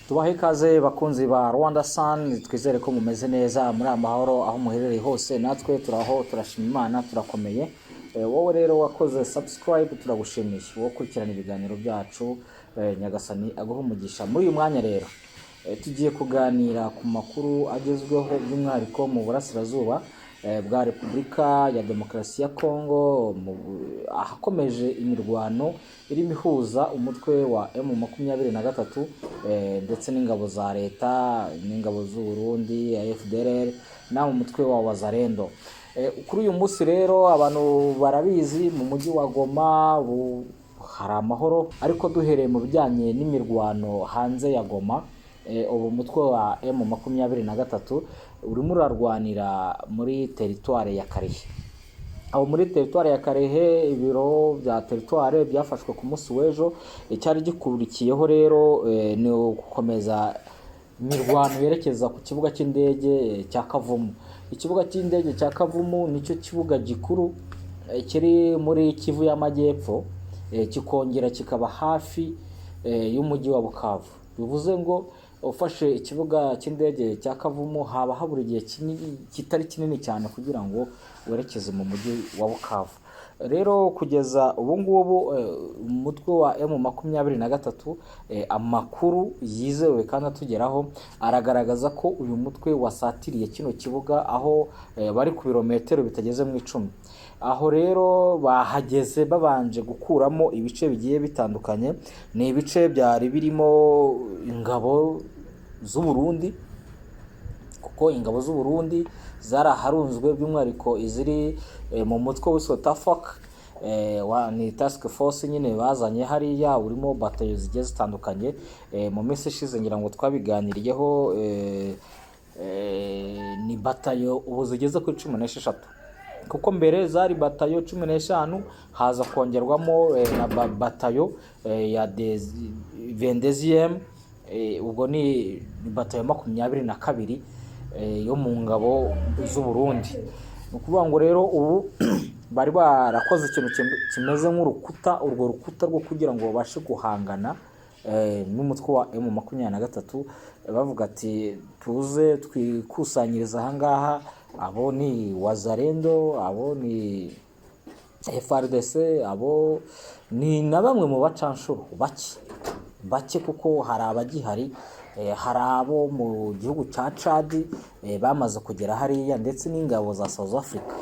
Tubahe ikaze bakunzi ba Rwanda Sun, twizere ko mumeze neza muri amahoro aho muherereye hose. Natwe turaho, turashima Imana, turakomeye. Wowe rero wakoze subscribe, turagushimiye. Wowe ukurikirana ibiganiro byacu, Nyagasani aguhe umugisha. Muri uyu mwanya rero tugiye kuganira ku makuru agezweho, by'umwihariko mu burasirazuba bwa Repubulika ya Demokarasi ya Kongo, ahakomeje imirwano irimo ihuza umutwe wa M23 ndetse n'ingabo za leta n'ingabo z'u Burundi, FDLR na umutwe wa Wazalendo. Kuri uyu munsi rero, abantu barabizi, mu mujyi wa Goma hari amahoro, ariko duhereye mu bijyanye n'imirwano hanze ya Goma, ubu mutwe wa M23 urimo urarwanira muri teritware ya Kalehe. Aho muri teritware ya Kalehe, ibiro bya teritware byafashwe ku munsi w'ejo. Icyari gikurikiyeho rero ni ugukomeza imirwano yerekeza ku kibuga cy'indege cya Kavumu. Ikibuga cy'indege cya Kavumu nicyo kibuga gikuru kiri muri Kivu y'Amajyepfo, kikongera kikaba hafi y'umujyi wa Bukavu. Bivuze ngo ufashe ikibuga cy'indege cya Kavumu, haba habura igihe kinini kitari kinini cyane kugira ngo werekeze mu mujyi wa Bukavu. Rero kugeza ubu ngubu, umutwe wa M23, amakuru yizewe kandi atugeraho aragaragaza ko uyu mutwe wasatiriye kino kibuga, aho bari ku birometero bitageze mu 10. Aho rero bahageze babanje gukuramo ibice bigiye bitandukanye. Ni ibice byari birimo ingabo z'u Burundi, kuko ingabo z'u Burundi zaraharunzwe, by'umwihariko iziri mu mutwe wiswe TAFOC, ni task force nyine bazanye hariya, urimo batayo zigiye zitandukanye. Mu minsi ishize ngira ngo twabiganiriyeho. Ni batayo ubu zigeze kuri 16, kuko mbere zari batayo 15, haza kongerwamo na batayo ya 22e. Ubwo ni batayo 22 yo mu ngabo z'u Burundi. Ni ukuvuga ngo rero ubu bari barakoze ikintu kimeze nk'urukuta, urwo rukuta rwo kugira ngo babashe guhangana n'umutwe wa M23. Bavuga ati: "Tuze twikusanyiriza ahangaha." Abo ni Wazalendo, abo ni FARDC, abo ni na bamwe mu bacanshuro bake bake, kuko hari abagihari, hari abo mu gihugu cya Chad bamaze kugera hariya, ndetse n'ingabo za South Africa.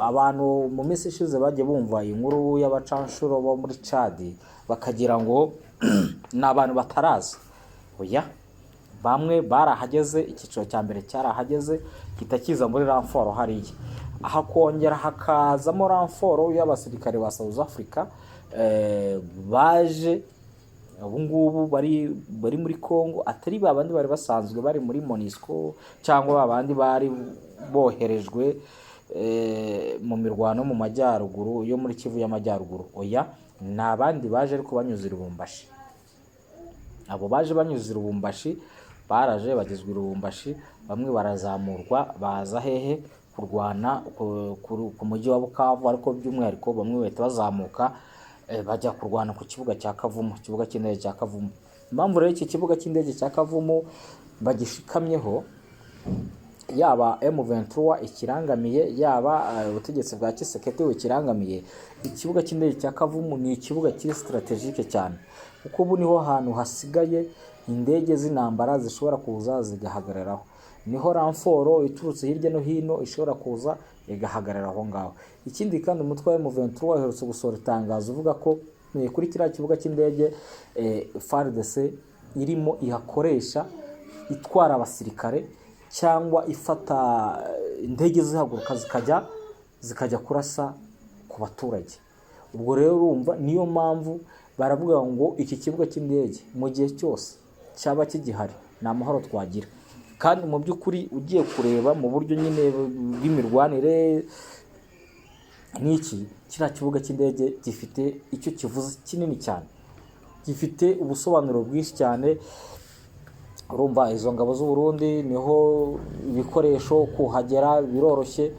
Abantu mu minsi ishize bagiye bumva inkuru y'abacanshuro bo muri Chad bakagira ngo ni abantu bataraza. Oya, bamwe barahageze. Icyiciro cya mbere cyarahageze, gihita kiza muri renfort hariya, hakongera hakazamo renfort y'abasirikare ba South Africa baje ubu ngubu bari muri Congo, atari ba bandi bari basanzwe bari muri MONUSCO cyangwa ba bandi bari boherejwe mu mirwano mu majyaruguru yo muri Kivu y'Amajyaruguru. Oya, ni abandi baje ariko banyuze i Lubumbashi. Abo baje banyuze i Lubumbashi baraje bagezwa i Lubumbashi, bamwe barazamurwa baza hehe? Kurwana ku mujyi wa Bukavu, ariko by'umwihariko bamwe bahita bazamuka bajya kurwana ku kibuga cya Kavumu, ikibuga cy'indege cya Kavumu. Impamvu rero iki kibuga cy'indege cya Kavumu bagishikamyeho, yaba M23 ikirangamiye, yaba ubutegetsi bwa Tshisekedi bukirangamiye, ikibuga cy'indege cya Kavumu ni ikibuga kiri stratégique cyane, kuko ubu niho hantu hasigaye indege z'intambara zishobora kuza zigahagararaho, niho renfort iturutse hirya no hino ishobora kuza igahagarara aho ngaho. Ikindi kandi, umutwe wa M23 uherutse gusohora itangazo uvuga ko kuri kiriya kibuga cy'indege FARDC irimo ihakoresha itwara abasirikare cyangwa ifata indege zihaguruka zikajya kurasa ku baturage. Ubwo rero urumva niyo mpamvu baravuga ngo iki kibuga cy'indege mu gihe cyose cyaba kigihari ni amahoro twagira. Kandi mu by'ukuri ugiye kureba mu buryo nyine bw'imirwanire n'iki, kiriya kibuga cy'indege gifite icyo kivuze kinini cyane, gifite ubusobanuro bwinshi cyane. Urumva izo ngabo z'u Burundi niho ibikoresho kuhagera biroroshye,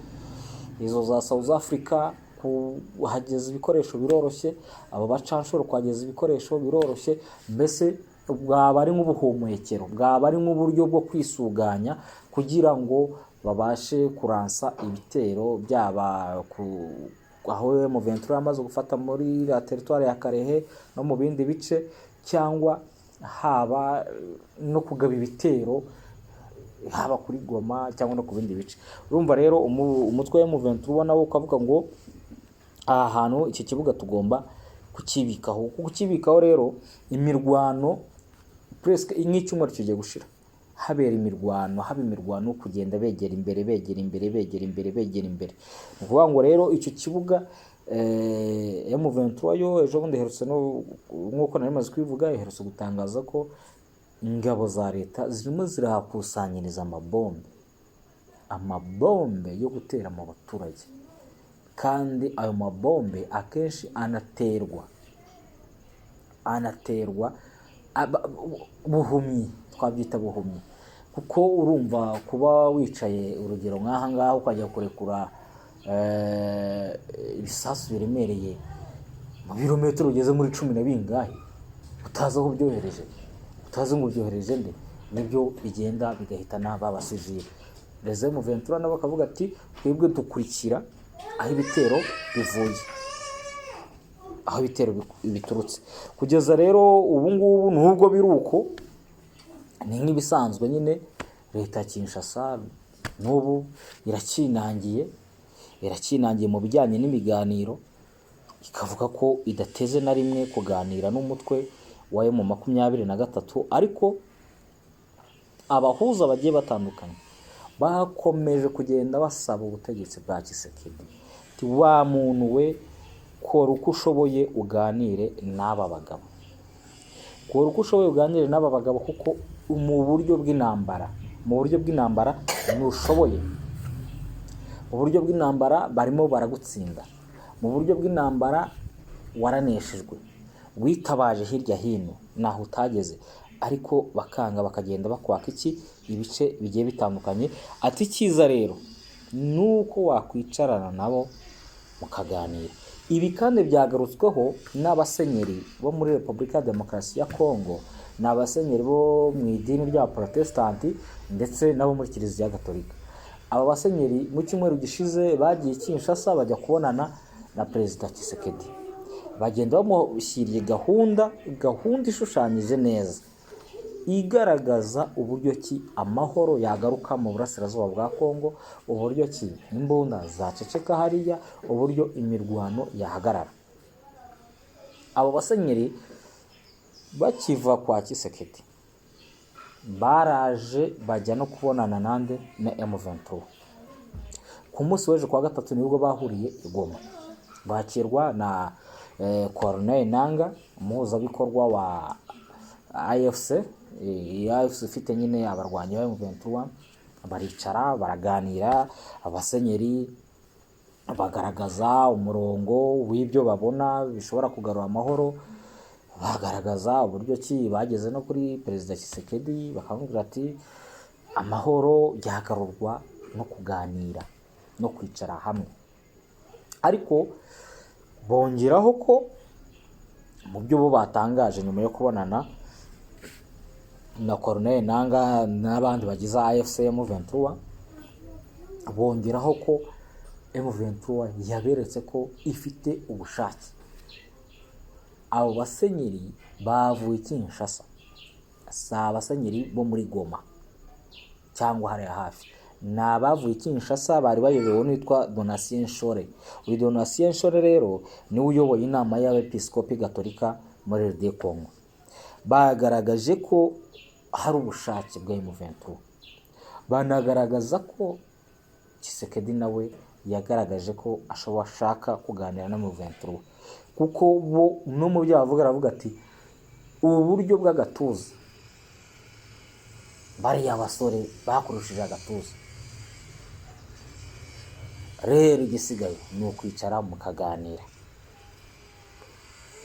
izo za South Africa kuhageza ibikoresho biroroshye, abo bacanshuro kuhageza ibikoresho biroroshye. Mbese Bwaba ari nk'ubuhumekero, bwaba ari nk'uburyo bwo kwisuganya kugira ngo babashe kuransa ibitero, byaba ku aho M23 yamaze gufata muri la territoire ya Kalehe no mu bindi bice, cyangwa haba no kugaba ibitero haba kuri Goma cyangwa no ku bindi bice. Urumva rero umutwe wa M23 nawo ukavuga ngo aha hantu, iki kibuga tugomba kukibikaho. Kukibikaho rero, imirwano presque nk'icyumweru kigiye gushira habera imirwano, haba imirwano, kugenda begera imbere, begera imbere, begera imbere, begera imbere. Ni ukuvuga ngo rero icyo kibuga, M23 yo ejo bundi iherutse no, nk'uko nari maze kubivuga, iherutse gutangaza ko ingabo za leta zirimo zirahakusanyiriza amabombe, amabombe yo gutera mu baturage, kandi ayo mabombe akenshi anaterwa buhumyi, twabyita buhumyi, kuko urumva kuba wicaye, urugero nk'aha ngaha, ukajya kurekura ibisasu biremereye mu birometero ugeze muri cumi na bingahe, utazi aho byohereje, utazi ngo byohereje nde, nibyo bigenda bigahitana ba basivili. Les M23 nabo bakavuga ati: "Twebwe dukurikira aho ibitero bivuye, aho ibitero biturutse." Kugeza rero ubu ngubu, nubwo biri uko, ni nk'ibisanzwe nyine, leta ya Kinshasa n'ubu irakinangiye, irakinangiye mu bijyanye n'ibiganiro, ikavuga ko idateze na rimwe kuganira n'umutwe wa M23. Ariko abahuza bagiye batandukanye bakomeje kugenda basaba ubutegetsi bwa Tshisekedi ati: "Wa muntu we, kora uko ushoboye uganire n'aba bagabo, kora uko ushoboye uganire n'aba bagabo, kuko mu buryo bw'intambara ntushoboye, mu buryo bw'intambara barimo baragutsinda, mu buryo bw'intambara waraneshejwe, witabaje hirya hino naho utageze, ariko bakanga, bakagenda bakwaka iki ibice bigiye bitandukanye." Ati: "Icyiza rero ni uko wakwicarana nabo mukaganira." Ibi kandi byagarutsweho n'abasenyeri bo muri Repubulika ya Demokarasi ya Kongo, ni abasenyeri bo mu idini ry'Abaprotesitanti ndetse n'abo muri Kiliziya Gatolika. Aba basenyeri mu cyumweru gishize bagiye i Kinshasa, bajya kubonana na Perezida Tshisekedi, bagenda bamushyiriye gahunda ishushanyije neza igaragaza uburyo ki amahoro yagaruka mu burasirazuba bwa Kongo, uburyo ki imbunda zaceceka hariya, uburyo imirwano yahagarara. Abo basenyeri bakiva kwa Tshisekedi baraje bajya no kubonana nande? Na M23. Ku munsi w'ejo kwa gatatu nibwo bahuriye i Goma, bakirwa na Corneille Nanga, umuhuzabikorwa wa AFC, AFC ifite nyine abarwanyi ba M23. Baricara baraganira, abasenyeri bagaragaza umurongo w'ibyo babona bishobora kugarura amahoro, bagaragaza uburyo ki bageze no kuri Perezida Tshisekedi, bakamubwira ati: "Amahoro yagarurwa no kuganira no kwicara hamwe." Ariko bongeraho ko mu byo bo batangaje nyuma yo kubonana na Corneille Nanga n'abandi bagize AFC M23, bongeraho ko M23 yaberetse ko ifite ubushake. Abo basenyeri bavuye i Kinshasa, si abasenyeri bo muri Goma cyangwa hariya hafi, ni abavuye i Kinshasa bari bayobowe n'uwitwa Donatien Nshole. Uyu Donatien Nshole rero niwe uyoboye inama y'Abepiskopi Gatolika muri RD Congo. Bagaragaje ko hari ubushake bwa M23, banagaragaza ko Tshisekedi nawe yagaragaje ko ashobora ashaka kuganira na M23, kuko bo no mu byo bavuga aravuga ati: "Ubu buryo bw'agatuza, bariya basore bakoresheje agatuza, rero igisigaye ni ukwicara mukaganira."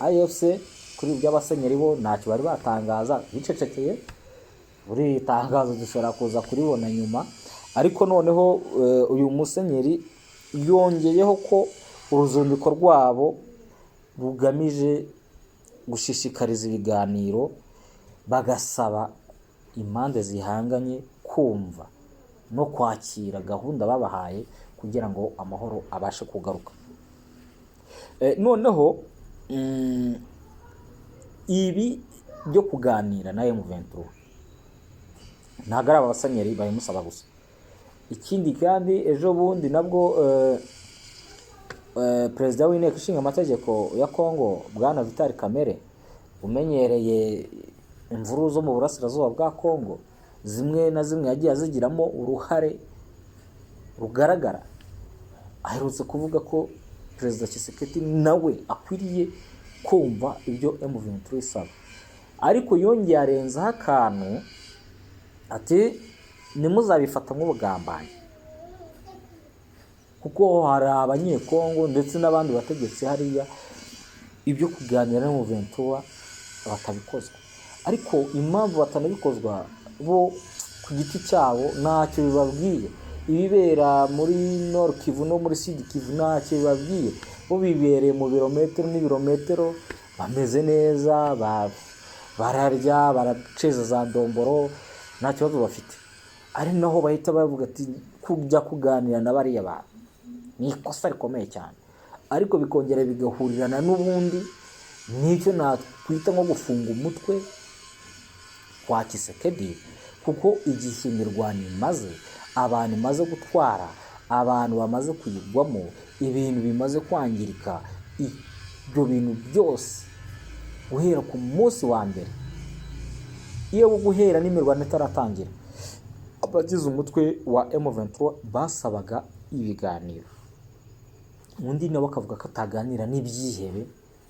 AFC kuri ibi by'abasenyeri bo ntacyo bari batangaza, bicecekeye. Buri tangazo dushobora kuza kuribona nyuma. Ariko noneho uyu musenyeri yongeyeho ko uruzinduko rwabo rugamije gushishikariza ibiganiro. Bagasaba impande zihanganye kumva no kwakira gahunda babahaye kugira ngo amahoro abashe kugaruka. Noneho ibi byo kuganira na M23 ntabwo ari aba basenyeri babimusaba gusa. Ikindi kandi, ejo bundi nabwo perezida w'Inteko Ishinga Amategeko ya Congo, bwana Vital Kamerhe, umenyereye imvururu zo mu burasirazuba bwa Congo, zimwe na zimwe yagiye azigiramo uruhare rugaragara, aherutse kuvuga ko perezida Tshisekedi nawe akwiriye kumva ibyo M23 isaba. Ariko yongeye arenzaho akantu ati: "Ntimuzabifata nk'ubugambanyi, kuko hari Abanyekongo ndetse n'abandi bategetsi hariya ibyo kuganira na M23 batabikozwa." Ariko impamvu batanabikozwa, bo ku giti cyabo ntacyo bibabwiye. Ibibera muri Nord Kivu no muri Sud Kivu ntacyo bibabwiye. Bo bibereye mu birometero n'ibirometero, bameze neza, bararya, baraceza za ndomboro, nta kibazo bafite. Ari naho bahita bavuga ati: "Kujya kuganira na bariya bantu ni ikosa rikomeye cyane." Ariko bikongera bigahurirana n'ubundi n'icyo nakwita nko gufunga umutwe kwa Tshisekedi, kuko igihe imirwano imaze, abantu imaze gutwara, abantu bamaze kuyigwamo, ibintu bimaze kwangirika, ibyo bintu byose guhera ku munsi wa mbere, iyo guhera n'imirwano itaratangira, abagize umutwe wa M23 basabaga ibiganiro, undi nawe akavuga ko ataganira n'ibyihebe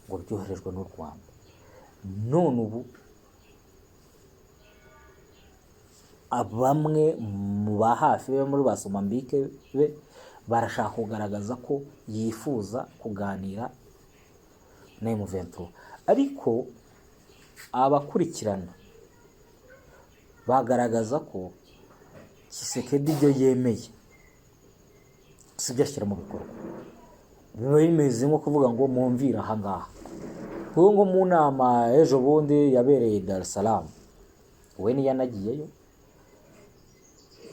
ngo byoherejwe n'u Rwanda. None ubu bamwe mu ba hafi be, muri ba Somambike be, barashaka kugaragaza ko yifuza kuganira na M23, ariko abakurikirana bagaragaza ko Tshisekedi ibyo yemeye si byo ashyira mu bikorwa. Biba bimeze nko kuvuga ngo mumvire ahangaha, kuko ngo mu nama ejo bundi yabereye i Dar es Salaam, we ntiyanagiyeyo,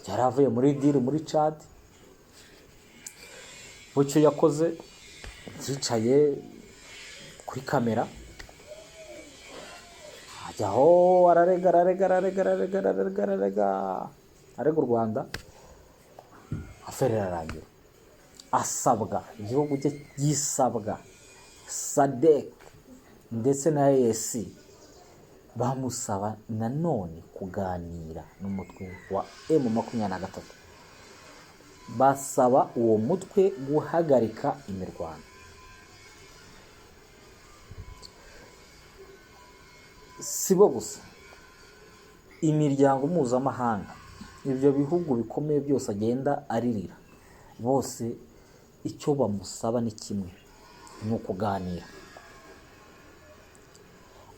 yari avuye muri deal muri Chad. Icyo yakoze, yicaye kuri kamera, ajyaho ararega, ararega, ararega, ararega, ararega, ararega, arega u Rwanda. Affaire irarangira. Asabwa, igihugu cye gisabwa SADC ndetse na EAC, bamusaba nanone kuganira n'umutwe wa M23, basaba uwo mutwe guhagarika imirwano. Si bo gusa, imiryango mpuzamahanga, ibyo bihugu bikomeye byose agenda aririra, bose icyo bamusaba ni kimwe, ni ukuganira.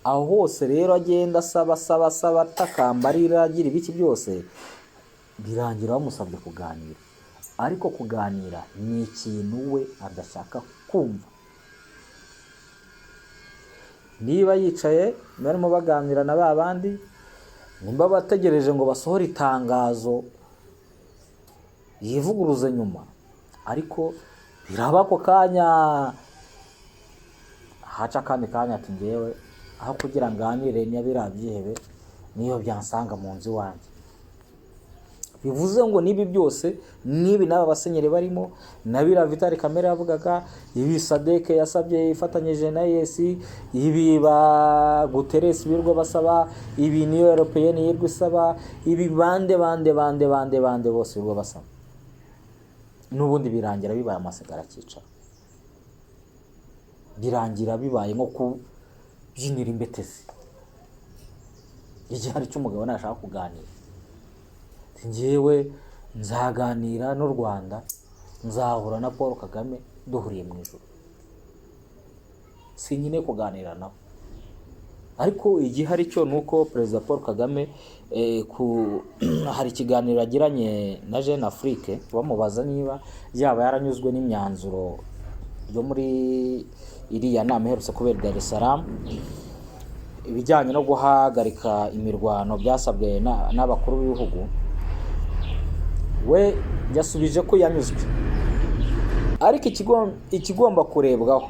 Aho hose rero agenda asaba, asaba, asaba, atakamba, arira, agira ibiki byose, birangira bamusabye kuganira. Ariko kuganira ni ikintu we adashaka kumva. Niba yicaye barimo baganira na ba bandi, nimba bategereje ngo basohore itangazo yivuguruze nyuma, ariko biraba ako kanya, haca akandi kanya ati: "Ngewe aho kugira nganire niba biriya byihebe, niyo byansanga mu nzu iwanjye." Bivuze ngo n'ibi byose, n'ibi n'aba basenyeri barimo, na biriya Vital Kamerhe yavugaga, ibi SADC yasabye ifatanyije na EAC, ibi ba Guterres birirwa basaba, ibi Union Européenne yirirwa isaba, ibi bande bande bande bande bande bose birirwa basaba, n'ubundi birangira bibaye amasigara akicara, birangira bibaye nko kubyinira imbetezi. Igihe hari cy'umugabo nashaka kuganira, njyewe nzaganira n'u Rwanda, nzahura na Paul Kagame duhuriye mu ijoro, sinyine kuganira nabo. Ariko igihari cyo ni uko perezida Paul Kagame hari ikiganiro yagiranye na Jeune Afrique, bamubaza niba yaba yaranyuzwe n'imyanzuro yo muri iriya nama iherutse kubera i Dar es Salaam. Ibijyanye no guhagarika imirwano byasabwe n'abakuru b'ibihugu, we yasubije ko yanyuzwe, ariko ikigomba kurebwaho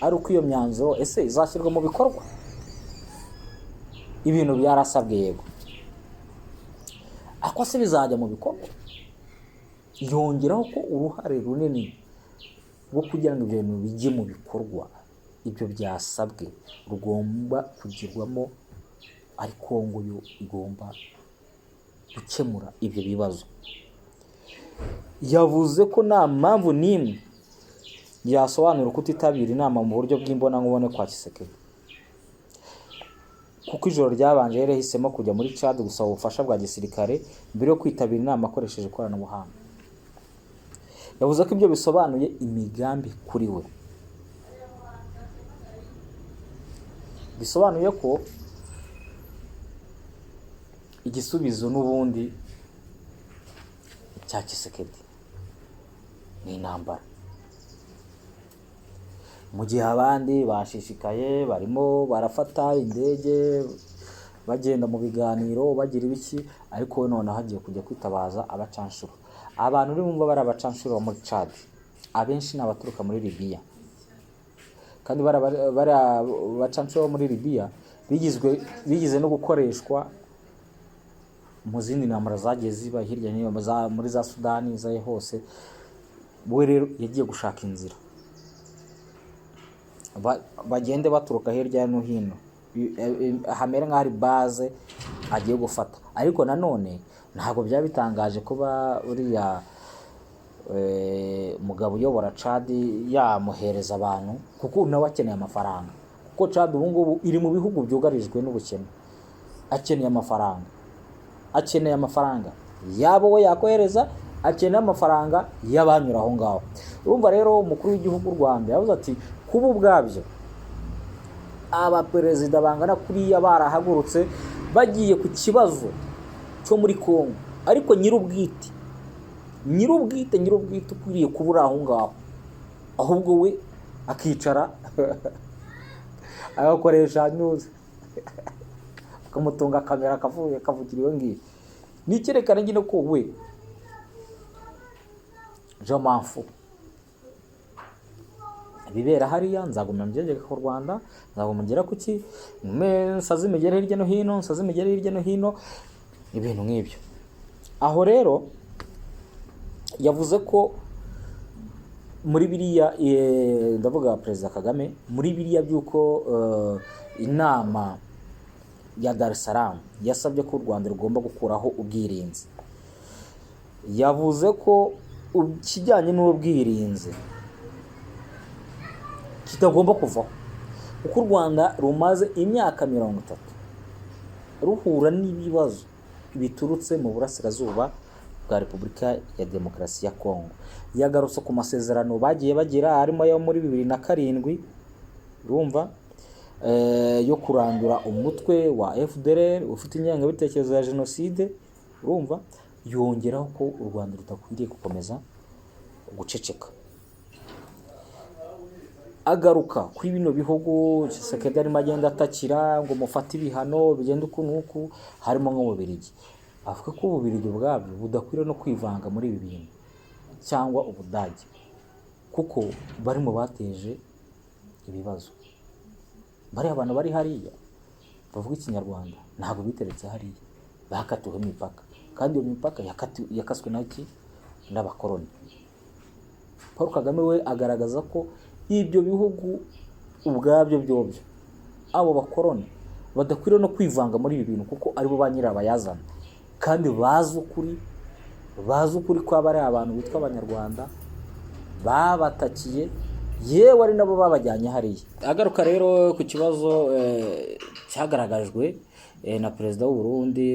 ari uko iyo myanzuro ese izashyirwa mu bikorwa. Ibintu byarasabwe, yego, ariko se bizajya mu bikorwa? Yongeraho ko uruhare runini rwo kugira ngo ibyo bintu bijye mu bikorwa, ibyo byasabwe, rugomba kugirwamo ari Kongo yo igomba gukemura ibyo bibazo. Yavuze ko nta mpamvu n'imwe yasobanura kutitabira inama mu buryo bw'imbonankubone kwa Tshisekedi, kuko ijoro ryabanje yari yahisemo kujya muri Chad gusaba ubufasha bwa gisirikare mbere yo kwitabira inama akoresheje ikoranabuhanga. Yavuze ko ibyo bisobanuye imigambi kuri we, bisobanuye ko igisubizo n'ubundi cya Tshisekedi ni intambara, mu gihe abandi bashishikaye barimo barafata indege, bagenda mu biganiro, bagira ibiki, ariko we noneho agiye kujya kwitabaza abacanshuro. Abantu uri bumva bari abacanshuro bo muri Chad, abenshi ni abaturuka muri Libya, kandi bari abacanshuro bo muri Libya bigizwe no gukoreshwa mu zindi ntambara zagiye ziba hirya no hino, muri za Sudani zayo hose. We rero yagiye gushaka inzira bagende baturuka hirya no hino, hamere nk'aho ari base agiye gufata. Ariko nanone ntabwo byaba bitangaje kuba uriya mugabo uyobora Chad yamuhereza abantu, kuko nawe akeneye amafaranga, kuko Chad ubu ngubu iri mu bihugu byugarijwe n'ubukene. Akeneye amafaranga, akeneye amafaranga yabo we yakohereza, akeneye amafaranga y'abanyura aho ngaho. Urumva rero umukuru w'igihugu w'u Rwanda yavuze ati kuba ubwabyo abaperezida bangana kuriya barahagurutse bagiye ku kibazo cyo muri Kongo, ariko nyir'ubwite ukwiriye kuba uri aho ngaho, ahubwo we akicara agakoresha news, akamutunga kamera, akavugira iyo ngiyo, ni icyerekana nyine ko we je m'en fous, ibibera hariya nzaguma mbyegeka ku Rwanda, nzaguma ngera kuki nsaze imigere hirya no hino, nsaze imigere hirya no hino, ibintu nk'ibyo. Aho rero yavuze ko muri biriya, ndavuga Perezida Kagame, muri biriya by'uko inama ya Dar es Salaam yasabye ko u Rwanda rugomba gukuraho ubwirinzi, yavuze ko ikijyanye n'ubwirinzi kitagomba kuvaho, kuko u Rwanda rumaze imyaka 30 ruhura n'ibibazo biturutse mu burasirazuba bwa Repubulika ya Demokarasi ya Kongo. Yagarutse ku masezerano bagiye bagira, harimo ayo muri 2007, urumva, yo kurandura umutwe wa FDLR ufite ingengabitekerezo ya jenoside, urumva, yongeraho ko u Rwanda rudakwiriye gukomeza guceceka. Agaruka kuri bino bihugu Tshisekedi arimo agenda atakira ngo mufate ibihano bigende uku n'uku, harimo nk'Ububiligi. Avuga ko Ububiligi ubwabyo budakwiriye no kwivanga muri ibi bintu, cyangwa Ubudage, kuko bari mu bateje ibibazo. Bariya abantu bari hariya bavuga Ikinyarwanda ntabwo biteretse hariya, bakatiwe imipaka, kandi iyo mipaka yakaswe naki n'abakoroni. Paul Kagame we agaragaza ko ibyo bihugu ubwabyo byobyo, abo bakoroni badakwiriye no kwivanga muri ibi bintu, kuko aribo ba nyirabayazana, kandi bazi ukuri, bazi ukuri ko aba ari abantu bitwa Abanyarwanda babatakiye, yewe ari nabo babajyanye hariya. Agaruka rero ku kibazo cyagaragajwe na Perezida w'u Burundi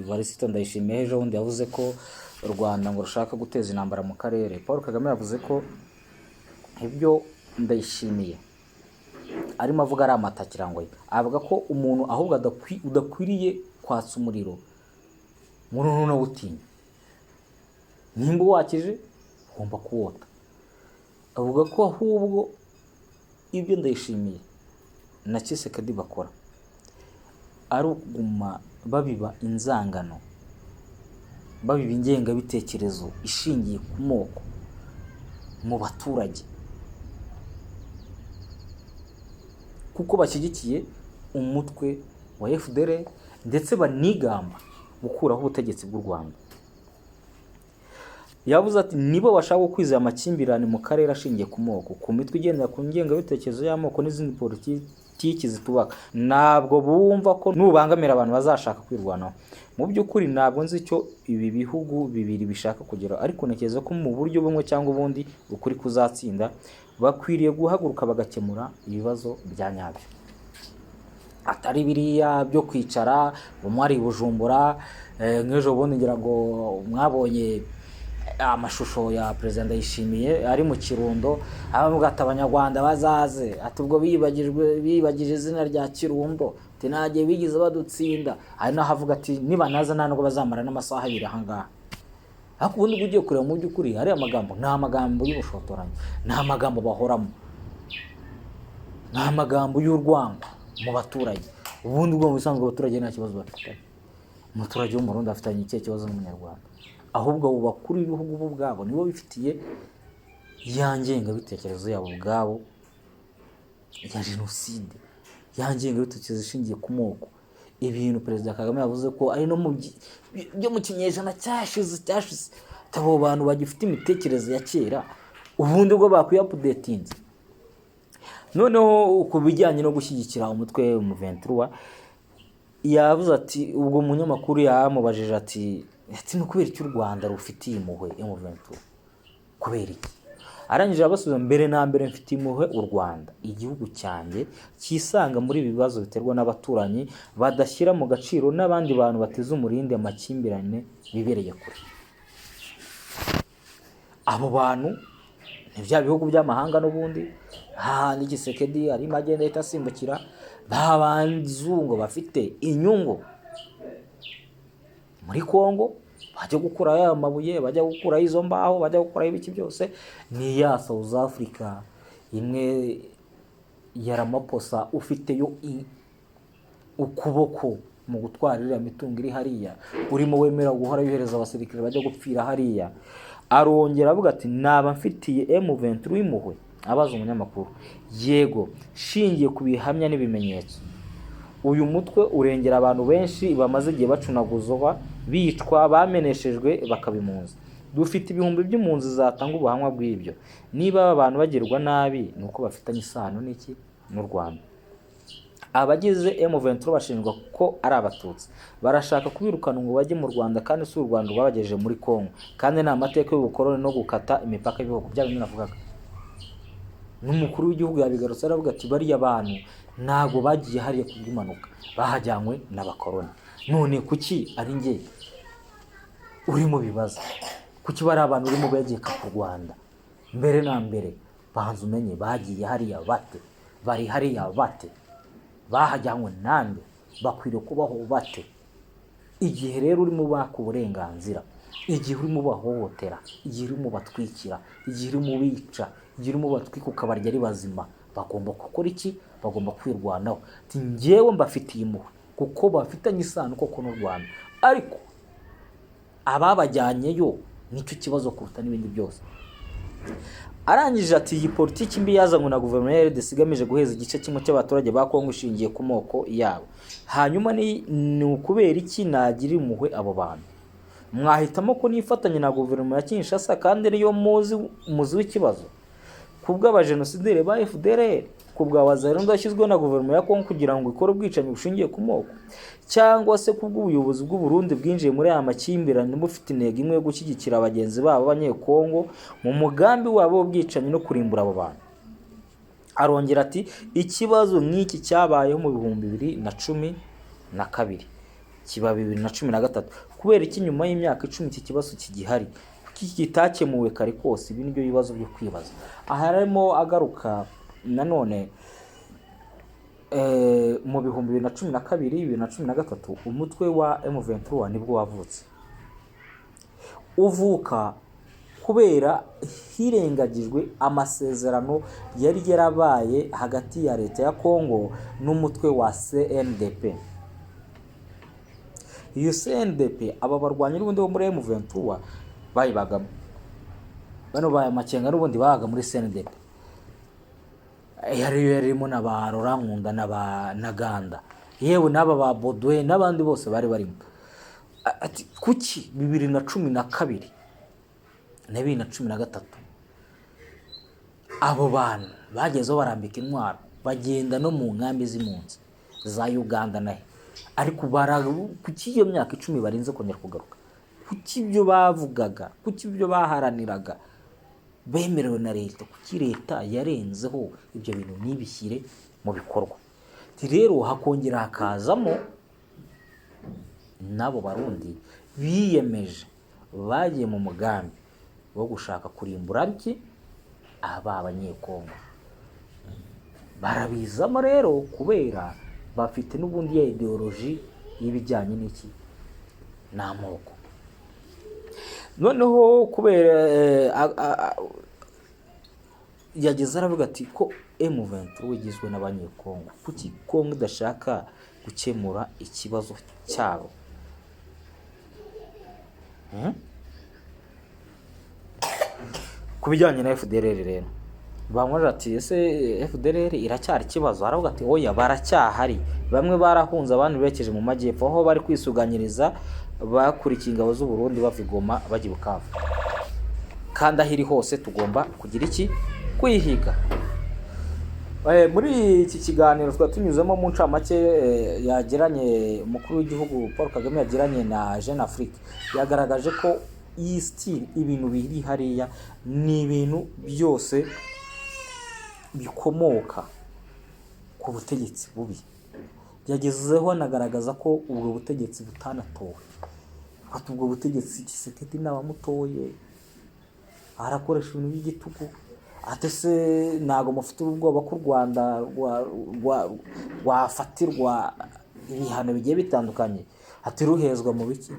Evariste Ndayishimiye ejo bundi, yavuze ko u Rwanda ngo rushaka guteza intambara mu karere. Paul Kagame yavuze ko ibyo Ndayishimiye arimo avuga ari amatakirangoyi. Avuga ko umuntu ahubwo udakwiriye kwatsa umuriro muri unawutinya, nimba wakije ugomba kuwota. Avuga ko ahubwo ibyo Ndayishimiye na Tshisekedi bakora Ari ukuguma babiba inzangano, babiba ingengabitekerezo ishingiye ku moko mu baturage, kuko bashyigikiye umutwe wa FDLR ndetse banigamba gukuraho ubutegetsi bw'u Rwanda. Yavuze ati: "Nibo bashaka gukwiza amakimbirane mu karere ashingiye ku moko, ku mitwe igendera ku ngengabitekerezo y'amoko n'izindi politiki zitubaka. Ntabwo bumva ko nubangamira abantu bazashaka kwirwanaho. Mu by'ukuri ntabwo nzi icyo ibi bihugu bibiri bishaka kugeraho, ariko ntekereza ko mu buryo bumwe cyangwa ubundi ukuri kuzatsinda. Bakwiriye guhaguruka bagakemura ibibazo bya nyabyo, atari biriya byo kwicara umwe ari i Bujumbura." Nk'ejo bundi ngira ngo mwabonye amashusho ya Perezida Ndayishimiye ari mu Kirundo, abavuga ati: "Abanyarwanda bazaze," ati: "Ubwo biyibagijwe, biyibagije izina rya Kirundo," ati: "Nta gihe bigeze badutsinda." Hari n'aho avuga ati: "Nibanaza nta nubwo bazamara n'amasaha 2 ahangaha." Ariko ubundi ubwo ugiye kureba, mu by'ukuri ariya magambo ni amagambo y'ubushotoranyi, ni amagambo bahoramo, ni amagambo y'urwango mu baturage. Ubundi ubwo mu bisanzwe abaturage nta kibazo bafitanye. Umuturage w'Umurundi afitanye ikihe kibazo n'Umunyarwanda? Ahubwo abo bakuru b'ibihugu bo ubwabo nibo bifitiye ya ngengabitekerezo yabo ubwabo ya jenoside, ya ngengabitekerezo ishingiye ku moko, ibintu Perezida Kagame yavuze ko ari no mu byo mu kinyejana cyashize cyashize. Abo bantu bagifite imitekerereze ya kera, ubundi bwo bakwiye updatinze. Noneho ku bijyanye no gushyigikira umutwe M23, yavuze ati, ubwo umunyamakuru yamubajije ati: "Ni ukubera iki u Rwanda rufitiye impuhwe M23? Kubera iki?" Arangije abasubiza: "Mbere na mbere mfitiye impuhwe u Rwanda, igihugu cyanjye cyisanga muri ibi bibazo biterwa n'abaturanyi badashyira mu gaciro n'abandi bantu bateze umurindi amakimbirane bibereye kure." Abo bantu ni bya bihugu by'amahanga n'ubundi, hahandi Tshisekedi arimo agenda ahita asimbukira ba bazungu bafite inyungu muri Kongo, bajya gukurayo aya mabuye, bajya gukurayo izo mbaho, bajya gukurayo ibiki byose. Ni ya South Africa imwe ya Ramaphosa ufiteyo ukuboko mu gutwara iriya mitungo iri hariya, urimo wemera guhora yohereza abasirikare bajya gupfira hariya. Arongera avuga ati: "Naba mfitiye M23 impuhwe?" abaza umunyamakuru. "Yego, shingiye ku bihamya n'ibimenyetso. Uyu mutwe urengera abantu benshi bamaze igihe bacunaguzwa, bicwa, bameneshejwe, bakaba impunzi. Dufite ibihumbi by'impunzi zatanga ubuhamya bw'ibyo. Niba aba bantu bagirwa nabi, ni uko bafitanye isano n'iki? N'u Rwanda. Abagize M23 bashinjwa ko ari Abatutsi. Barashaka kubirukana ngo bajye mu Rwanda, kandi si u Rwanda rwabagejeje muri Congo, kandi ni amateka y'ubukoloni no gukata imipaka y'ibihugu." Bya bindi navugaga, n'umukuru w'igihugu yabigarutse, aravuga ati: "Bariya bantu ntabwo bagiye hariya kubw'impanuka, bahajyanywe n'abakoloni. None kuki ari njye uri mu bibazo? Kuki bari abantu urimo begeka ku Rwanda? Mbere na mbere banza umenye bagiye hariya bate, bari hariya bate, bahajyanywe nande, bakwiriye kubaho bate?" Igihe rero urimo ubaka uburenganzira, igihe urimo ubahohotera, igihe urimo ubatwikira, igihe urimo ubica, igihe urimo ubatwika ukabarya ari bazima, bagomba gukora iki? Bagomba kwirwanaho. Ati: "Njyewe mbafitiye impuhwe kuko bafitanye isano koko n'u Rwanda, ariko ababajyanyeyo nicyo kibazo kuruta n'ibindi byose." Arangije ati: "Iyi politiki mbi yazanywe na guverinoma ya RDC igamije guheza igice kimwe cy'abaturage ba Kongo ishingiye ku moko yabo. Hanyuma ni ukubera iki nagira impuhwe abo bantu? Mwahitamo ko nifatanya na guverinoma ya Kinshasa kandi ariyo muzi muzi w'ikibazo, ku bw'abajenosideri ba FDLR, ku bwa Wazalendo yashyizweho na guverinoma ya Kongo kugira ngo ikore ubwicanyi bushingiye ku moko, cyangwa se ku bw'ubuyobozi bw'u Burundi bwinjiye muri aya makimbirane bufite intego imwe yo gushyigikira bagenzi babo b'Abanyekongo mu mugambi wabo w'ubwicanyi no kurimbura abo bantu?" Arongera ati: "Ikibazo nk'iki cyabayeho mu 2012, kiba 2013. Kubera iki nyuma y'imyaka 10 iki kibazo kigihari? Kuki kitakemuwe kare kose? Ibi nibyo bibazo byo kwibaza." Aha harimo agaruka nanone mu 2012, 2013, umutwe wa M23 nibwo wavutse. Uvuka kubera hirengagijwe amasezerano yari yarabaye hagati ya leta ya Congo n'umutwe wa CNDP. Iyo CNDP, aba barwanyi n'ubundi bo muri M23 bayibagamo, bano ba Makenga n'ubundi babaga muri CNDP, yari yarimo na ba Laurent Nkunda na ba Ntaganda, yewe n'aba ba Baudouin n'abandi bose bari barimo. Ati kuki 2012 na 2013 abo bantu bagezeho barambika intwaro, bagenda no mu nkambi z'impunzi za Uganda nahe, ariko kuki iyo myaka 10 barinze kongera kugaruka? Kuki ibyo bavugaga, kuki ibyo baharaniraga bemerewe na leta, kuki leta yarenzeho ibyo bintu ntibishyire mu bikorwa? Ati rero hakongera hakazamo n'abo Barundi biyemeje, bagiye mu mugambi wo gushaka kurimbura iki aba Abanyekongo. Barabizamo rero kubera bafite n'ubundi ya idéologie y'ibijyanye n'iki, n'amoko. Noneho kubera yageze aravuga ati ko M23 igizwe n'Abanyekongo, kuki Kongo idashaka gukemura ikibazo cyabo? Ku bijyanye na FDLR rero, bamwe ati ese FDLR iracyari ikibazo? Aravuga ati oya, baracyahari, bamwe barahunze, abandi berekeje mu majyepfo aho bari kwisuganyiriza, bakurikiye ingabo z'u Burundi bava i Goma bajya i Bukavu, kandi aho iri hose tugomba kugira iki? Kwihiga. Muri iki kiganiro twari tunyuzemo mu ncamake, yagiranye umukuru w'igihugu Paul Kagame yagiranye na Jeune Afrique, yagaragaje ko iyi style, ibintu biri hariya ni ibintu byose bikomoka ku butegetsi bubi. Yagezeho anagaragaza ko ubwo butegetsi butanatowe, ati ubwo butegetsi Tshisekedi ntawamutoye, arakoresha ibintu by'igitugu. Ati se ntabwo mufite ubwoba ko u Rwanda rwafatirwa ibihano bigiye bitandukanye? Ati ruhezwa mu biki,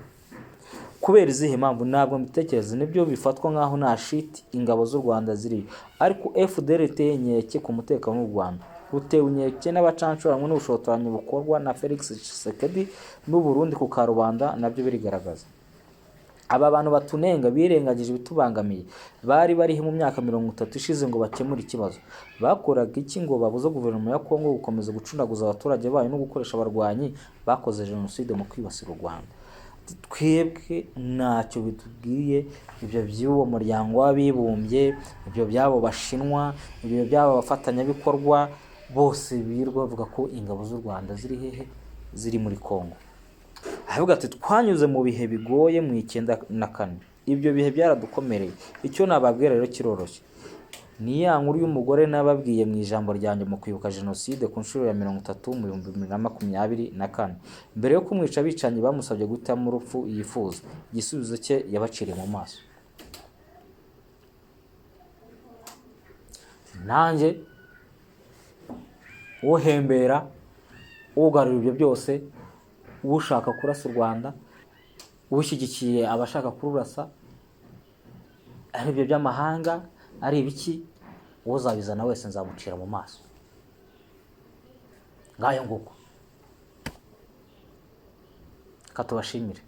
kubera izihe mpamvu? Ntabwo mbitekereza. Nibyo bifatwa nk'aho nta shiti ingabo z'u Rwanda ziriyo, ariko FDLR iteye inkeke ku mutekano w'u Rwanda, rutewe inkeke n'abacancuro hamwe n'ubushotoranyi bukorwa na Felix Tshisekedi n'u Burundi ku karubanda, nabyo birigaragaza. Aba bantu batunenga birengagije ibitubangamiye. Bari barihe mu myaka 30 ishize ngo bakemure ikibazo? Bakoraga iki ngo babuze guverinoma ya Kongo gukomeza gucunaguza abaturage bayo no gukoresha abarwanyi bakoze jenoside mu kwibasira u Rwanda? Twebwe ntacyo bitubwiye ibyo by'uwo muryango w'abibumbye, ibyo by'abo Bashinwa, ibyo by'abo bafatanyabikorwa bose birirwa bavuga ko ingabo z'u Rwanda ziri hehe, ziri muri Kongo. Aravuga ati twanyuze mu bihe bigoye mu 94, ibyo bihe byaradukomereye. Icyo nababwira rero kiroroshye, ni ya nkuru y'umugore nababwiye mu ijambo ryanjye mu kwibuka jenoside ku nshuro ya 30 mu 2024. Mbere yo kumwica, abicanyi bamusabye guhitamo urupfu yifuza. Igisubizo cye yabaciriye mu maso. Nanjye uhembera, ugarura ibyo byose, ushaka kurasa u Rwanda, ushyigikiye abashaka kururasa, ari ibyo by'amahanga, ari ibiki, uzabizana wese nzamucira mu maso. Ngayo nguko, reka tubashimire.